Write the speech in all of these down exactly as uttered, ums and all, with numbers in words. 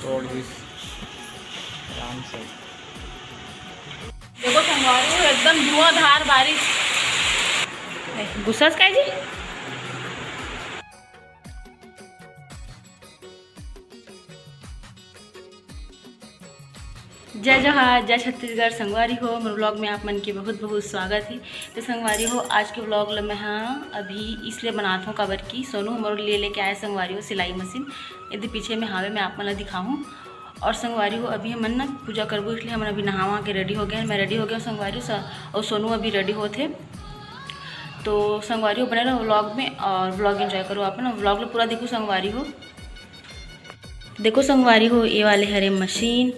Road भी आराम से। देखो संगवारी हो, एकदम धुआंधार बारिश। ए, गुस्सा से काय जी? जय जोहार, जय छत्तीसगढ़। संगवारी हो, मोर vlog में आप मन के बहुत बहुत स्वागत है। तो संगवारी हो, आज के vlog ल मैं हा अभी इसलिए बनात हूँ, काबर कि सोनू मोर लिए लेके आए संगवारी हो सिलाई मशीन। यदि पीछे में हावे, मैं आप मन ला दिखाहूँ। और संगवारी हो, अभी हमन ना पूजा करबो, इसलिए हमन अभी नहावा के ready हो गए हैं। मैं ready हो गया संगवारी हो, स-, और सोनू अभी ready होत हे। तो संगवारी हो, बने रहो vlog में और vlog enjoy करो। आप ना vlog ला पूरा देखो संगवारी हो। देखो संगवारी हो, ये वाले हरे मशीन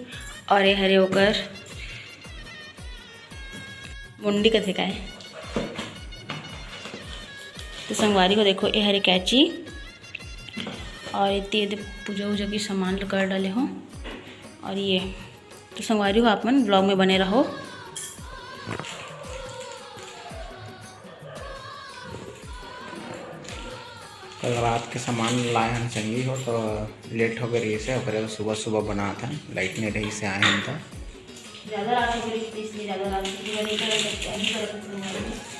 और ये हरे ओकर मुंडी कथे काय। तो संगवारी हो देखो, ये हरे कैंची और इतनी ये पूजा वूजा की सामान कर डाले हो। और ये तो संगवारी हो, आप मन vlog में बने रहो। कल रात के सामान लाए हन संगी हो, तो लेट हो गए रही से, ओकरे सुबह सुबह बनात हन, लाइट नहीं रही से आए हन तो। ज्यादा रात हो गई, इसलिए ज्यादा रात की पूजा नहीं कर सकते, अभी कर सकते हैं।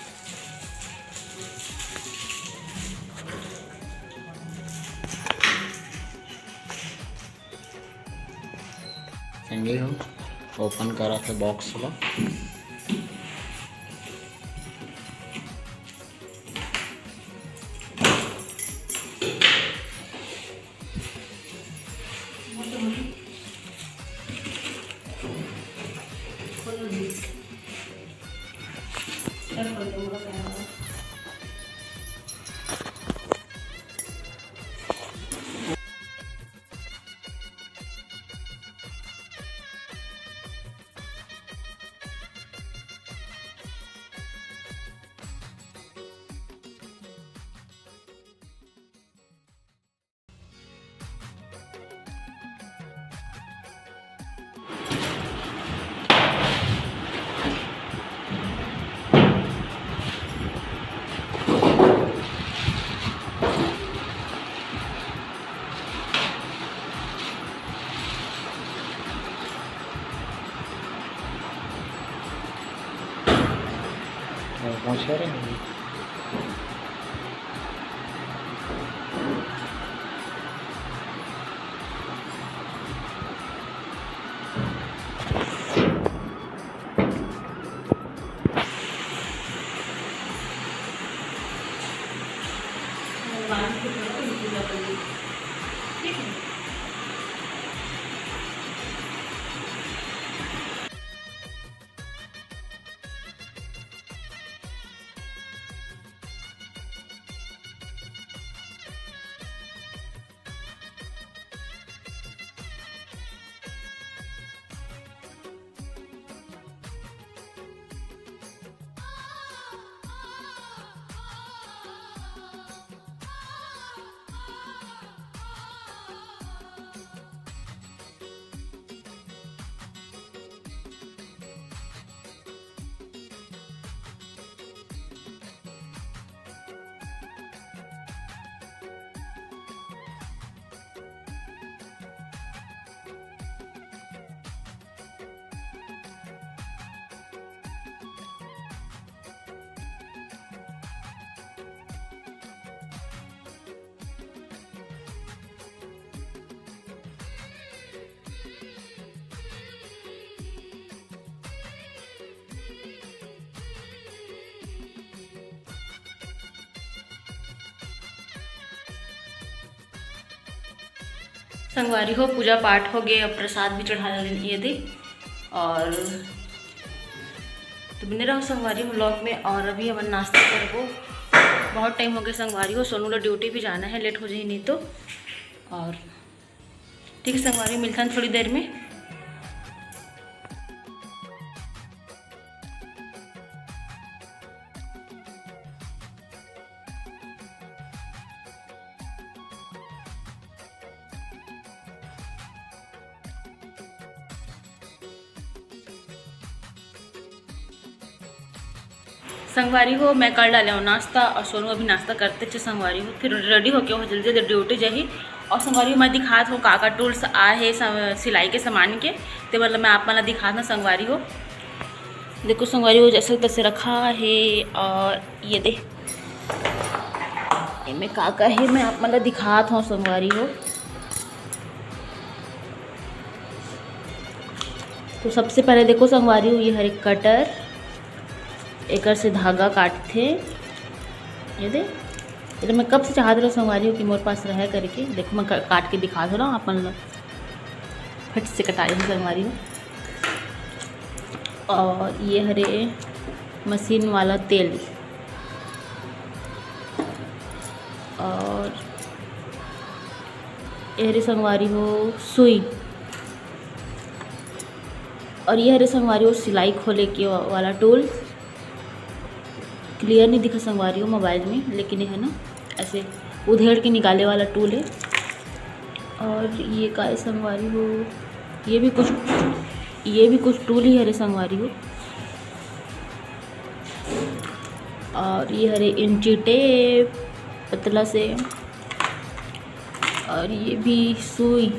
संगी हो, ओपन करा के बॉक्स ला। संगवारी हो, पूजा पाठ हो गए, अब प्रसाद भी चढ़ा लेन ये दे। और तो बने रहो संगवारी हो vlog में। और अभी हमन नाश्ता करबो, बहुत टाइम हो गया संगवारी हो, सोनू ला ड्यूटी भी जाना है, लेट हो जाही नहीं तो। और ठीक है संगवारी, मिलथन थोड़ी देर में। संगवारी हो, मैं कर डाले हूँ नाश्ता और सोनू अभी नाश्ता करते चे संगवारी हो, फिर रेडी होके वो जल्दी जल्दी ड्यूटी जाही। और संगवारी हो, मैं दिखात हूँ का का टूल्स आए हे सम-, सिलाई के सामान के, ते मतलब मैं आप मन ला दिखात हूँ संगवारी हो। देखो संगवारी हो, जैसे तैसे रखा है। और ये दे, एमे का का हे मैं आप मन ला दिखात हूँ संगवारी हो। तो सबसे पहले देखो संगवारी हो, ये हरे कटर, एकर से धागा काटथे। ये दे, ये तो मैं कब से चाहत रहूँ संगवारी हो कि मोर पास रहे करके। देखो मैं का-, काट के दिखा दो ना आप मन ला, फट से कटा जाही संगवारी हो। और ये हरे मशीन वाला तेल, और ये हरे संगवारी हो सुई, और ये हरे संगवारी हो सिलाई खोले के वा-, वाला टूल। क्लियर नहीं दिखा संगवारी हो मोबाइल में, लेकिन ये है ना, ऐसे उधेड़ के निकाले वाला टूल है। और ये का है संगवारी हो, ये भी कुछ, ये भी कुछ टूल ही हरे संगवारी हो। और ये हरे इंची टेप पतला से, और ये भी सुई,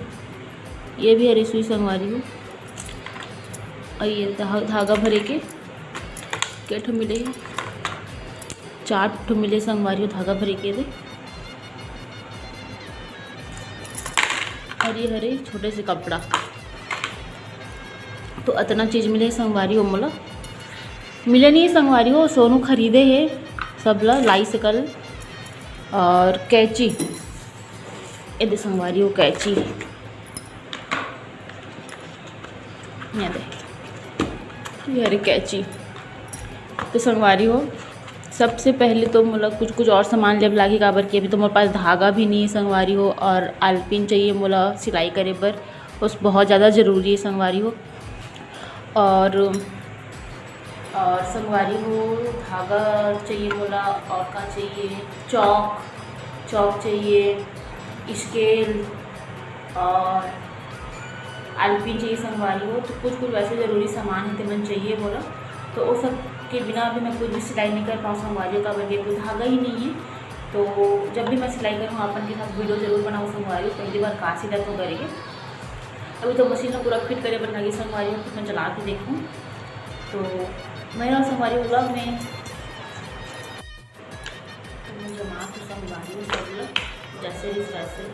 ये भी हरे सुई संगवारी हो। और ये धा-, धागा भरे के के ठो मिले हे, चार ठो मिले संगवारी हो धागा भरे के दे। और ये हरे छोटे से कपड़ा, तो अतना चीज मिले संगवारी हो मोला। मिले नहीं संगवारी हो, सोनू खरीदे हे सब ला, लाई सकल और कैंची। ये दे संगवारी हो कैंची, ये दे, ये हरे कैंची। तो संगवारी हो, सबसे पहले तो मोला कुछ कुछ और सामान लेब लागी, काबर कि अभी तो मोर पास धागा भी नहीं है संगवारी हो, और आलपिन चाहिए मोला सिलाई करे बर, उस बहुत ज़्यादा ज़रूरी है संगवारी हो। और और संगवारी हो, धागा चाहिए मोला, और का चाहिए, चौक, चौक चाहिए, स्केल और आलपिन चाहिए संगवारी हो। तो कुछ कुछ वैसे ज़रूरी सामान है, तेमन चाहिए मोला। तो वो सब के बिना अभी मैं कुछ भी सिलाई नहीं कर पाऊँ संगवारी हो, काबर के कोई धागा ही नहीं है। तो जब भी मैं सिलाई करूँ, अपन के साथ वीडियो जरूर बनाऊँ संगवारी हो। पहली बार का सिला तो करेंगे, अभी तो मशीन में पूरा फिट करे बर लगी संगवारी हो, फिर मैं चला के देखूँ। तो मैं रहूँ संगवारी हो vlog में, तो मैं जमा के संगवारी हो सब लोग जैसे भी वैसे ही।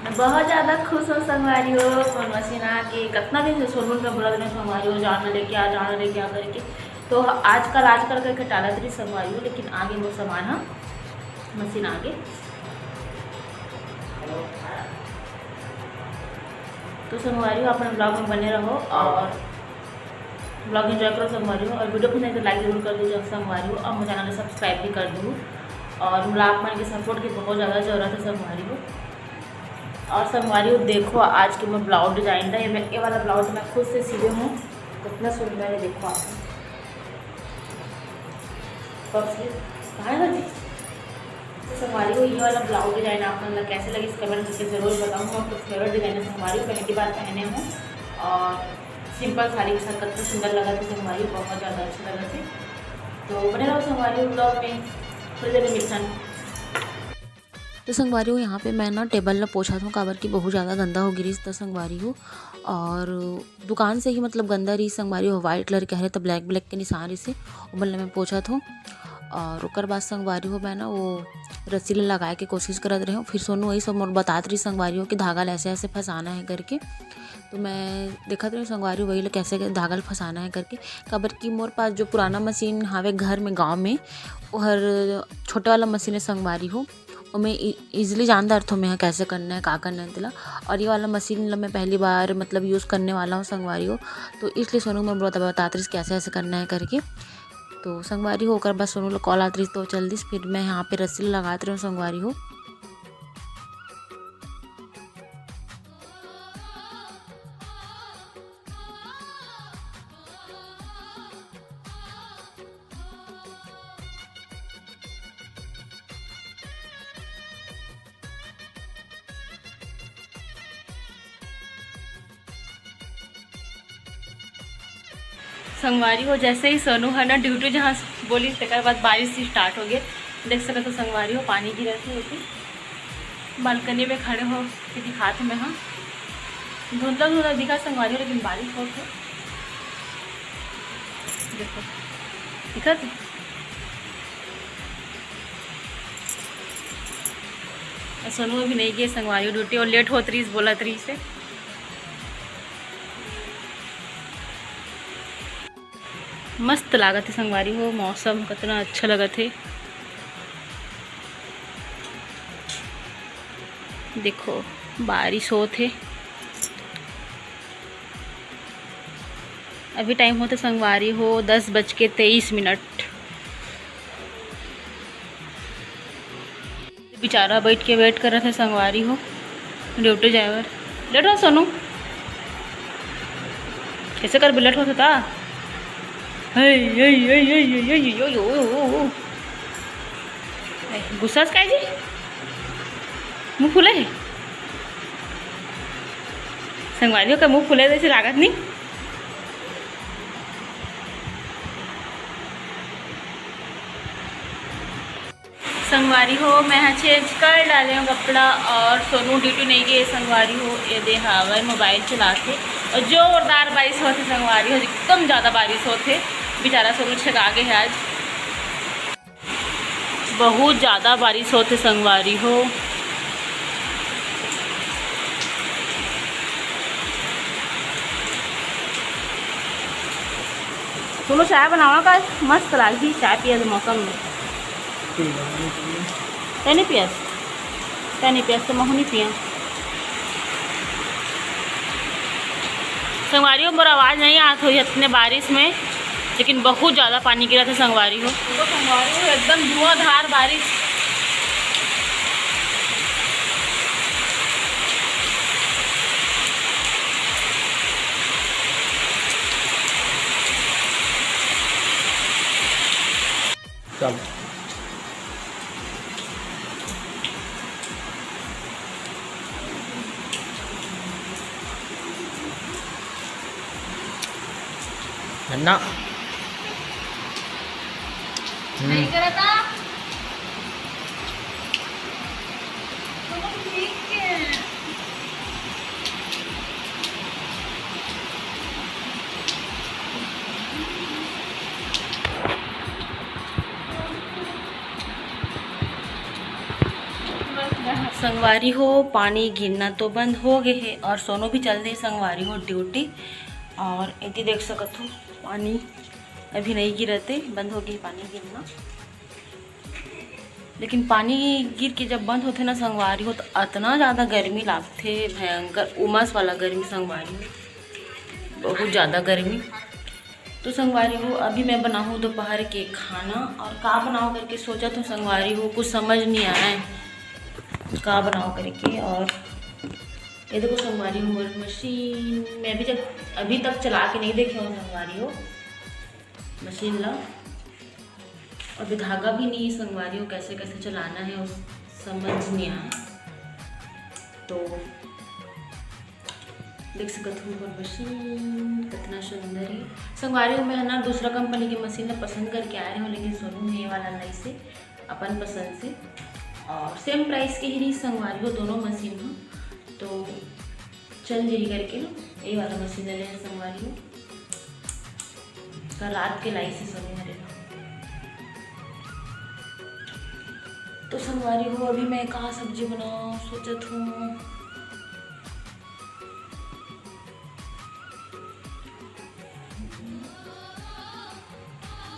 मैं बहुत ज़्यादा खुश हूँ संगवारी हो, मोर मशीन आ गे। कितना दिन से सोनू ल मैं बोलत रहें संगवारी हो, जाना लेके आ, जाना लेके आ करके। तो आजकल, आजकल करके टालत रही संगवारी हो, लेकिन आ गे मोर सामान ह, मशीन आ गे। तो संगवारी हो, अपन vlog में बने रहो और vlog enjoy करो संगवारी हो, और वीडियो पसंद आए तो like जरूर कर दो संगवारी हो, और मेरे channel को subscribe भी कर दो। और मोला आप मन के support की बहुत ज़्यादा ज़रूरत है संगवारी हो। और संगवारी हो, देखो आज के मैं blouse design था, ये मैं, ये वाला blouse मैं खुद से सिले हूँ, कितना सुंदर है, देखो आप। कब से कहाँ है जी? तो संगवारी हो, ये वाला blouse design आप मन ला कैसे लगिस, comment करके जरूर बताओ। मोर तो favourite design है संगवारी हो, पहली बार पहने हूँ और simple साड़ी के साथ कितना सुंदर लगा था संगवारी हो, बहुत ज़्यादा अच्छा लगा था। तो बने रहो संगवारी हो vlog में, थोड़ी देर में मिलथन। तो संगवारी हो, यहाँ पे मैं ना table ला पोछत हूँ, काबर कि बहुत ज़्यादा गंदा हो गिरिस त संगवारी हो। और दुकान से ही मतलब गंदा रही संगवारी हो, white colour के हरे त black black के निशान रहिस हे, ओमन ला मैं पोछत हूँ। और ओकर बाद संगवारी हो, मैं ना वो रस्सी ला लगाए के कोशिश करत रहे हूँ, फिर सोनू वही सब मोर बतात रही संगवारी हो कि धागा ला ऐसे ऐसे फंसाना है करके। तो मैं देखत रही संगवारी हो वही ला कैसे धागा ला फंसाना है करके, काबर कि मोर पास जो पुराना मशीन हावे घर में गाँव में, वो हर छोटे वाला मशीन है संगवारी हो, ओमे इ-, easily जान डरथों मैं ह कैसे करना है, का करना है तेला। और ये वाला मशीन ला मैं पहली बार मतलब use करने वाला हूँ संगवारी हो, तो इसलिए सोनू मैं बता-, बतात रहिस कैसे ऐसे करना है करके। तो संगवारी हो, ओकर बाद सोनू ला call आत रहिस तो चल दिस, फिर मैं यहाँ पे रस्सी लगात रही हूँ संगवारी हो। संगवारी हो, जैसे ही सोनू ह ना ड्यूटी जहाँ से बोली, तेकर बाद बारिश स्टार्ट हो गए। देख सकत हो संगवारी हो, पानी गिरत हे। ओती बालकनी में खड़े हो के दिखात हूँ मैं, हाँ, धुंधला धुंधला दिखा संगवारी हो, लेकिन बारिश होत हे। देखो, दिखत हे। अउ सोनू अभी नहीं गए संगवारी हो ड्यूटी, अउ लेट होत रहीस, बोलत रहीस हे। मस्त लागत हे संगवारी हो, मौसम कितना अच्छा लगत हे। देखो, बारिश होत हे। अभी टाइम होत हे संगवारी हो, दस बज के तेईस मिनट। बेचारा बैठ के वेट करत हे संगवारी हो, ड्यूटी जाए बर। लेट हो सोनू, कैसे कर लेट होत हे ता? हे, हे, हे, हे, हे, हे, हे, यो, यो, यो, यो, यो। ए, गुस्सा से काय जी? मुंह फूले हे संगवारी हो, का मुंह फूले जैसे लागत नहीं। संगवारी हो, मैं ह चेंज कर डाले हूँ कपड़ा और सोनू ड्यूटी नहीं गए संगवारी हो। ये दे हावय मोबाइल चलाथे और जोरदार बारिश होत हे संगवारी हो, एकदम ज़्यादा बारिश होत हे। बेचारा सोनू छेका गे हे आज, बहुत ज़्यादा बारिश होत हे संगवारी हो। सोनू चाय बनावा का, मस्त लागही चाय पिए के मौसम में। तै नहीं पियस? तै नहीं पियस तो महू नहीं पिया। संगवारी हो, मोर आवाज़ नहीं आत होही इतने बारिश में, लेकिन बहुत ज़्यादा पानी गिरत हे संगवारी हो। तो संगवारी हो, एकदम धुआंधार बारिश। चल। है ना? हम्म। नहीं करता। संगवारी हो, पानी गिरना तो बंद हो गए हे और सोनू भी चल दे संगवारी हो ड्यूटी। और एती देख सकत हो, पानी अभी नहीं गिरत हे, बंद हो गए पानी गिरना। लेकिन पानी गिर के जब बंद होथे ना संगवारी हो, तो अतना ज़्यादा गर्मी लागथे, भयंकर उमस वाला गर्मी संगवारी हो, बहुत ज़्यादा गर्मी। तो संगवारी हो, अभी मैं बनाहूँ दोपहर के खाना, और का बनाओ करके सोचत हूँ संगवारी हो, कुछ समझ नहीं आए का बनाओ करके। और ये देखो संगवारी हो, मोर मशीन मैं अभी तक, अभी तक चला के नहीं देखे हूँ संगवारी हो मशीन ला। अभी धागा भी नहीं है संगवारी हो, कैसे कैसे चलाना है, उस समझ नहीं आया। तो देख सकत हो मोर मशीन कितना सुंदर है संगवारी हो। मैं है ना दूसरा कंपनी के मशीन ला पसंद करके आए हूँ, लेकिन सोनू ने ये वाला लाइस हे अपन पसंद से, और सेम प्राइस के ही रही संगवारी हो दोनों मशीन ह। तो चल जाही करके ना ये वाला मशीन ले लेना संगवारी हो। कल रात के लाइस हे सोनू हरे। तो संगवारी हो, अभी मैं का सब्जी बनाओ सोचत हूँ।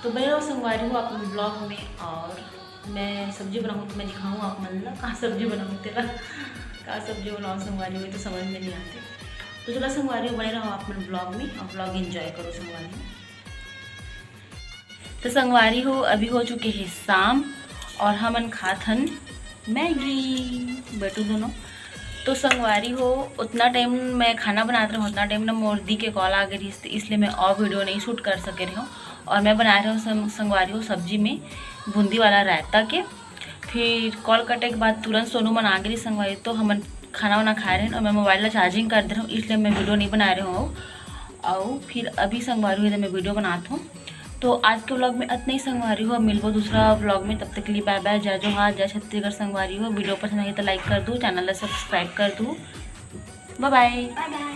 तो बने रहो संगवारी हो अपन ब्लॉग में, और मैं सब्जी बनाऊँ तो मैं दिखाऊँ आप मन ला का सब्जी बनाऊँ तेला। का सब्जी बनाओ संगवारी हो, तो समझ में नहीं आते। तो चलो संगवारी हो, बने रहो आप मन ब्लॉग में और ब्लॉग एंजॉय करो संगवारी हो। तो संगवारी हो, अभी हो चुके हैं शाम और हमन खात हन मैगी, बटू दोनों। तो संगवारी हो, उतना टाइम मैं खाना बनात रहूँ, उतना टाइम ना मोर दी के कॉल आ गई रहिस, तो इसलिए मैं और वीडियो नहीं शूट कर सके रही हूँ। और मैं बना रही हूँ संग-, संगवारी हो सब्जी में बूंदी वाला रायता के। फिर कॉल कटे के बाद तुरंत सोनू मन आ गए संगवारी, तो हमन खाना वाना खाए रहे और मैं मोबाइल ला चार्जिंग कर दे रही हूँ, इसलिए मैं वीडियो नहीं बना रही हूँ। अउ फिर अभी संगवारी हो, मैं वीडियो बनात हूँ। तो आज के व्लॉग में अतना ही संगवारी हो, मिलबो दूसरा व्लॉग में। तब तक के लिए बाय बाय, जय जोहार, जय छत्तीसगढ़ संगवारी हो। वीडियो पसंद आही तो लाइक कर दू, चैनल ला सब्सक्राइब कर दू। बाय बाय। बाय बाय।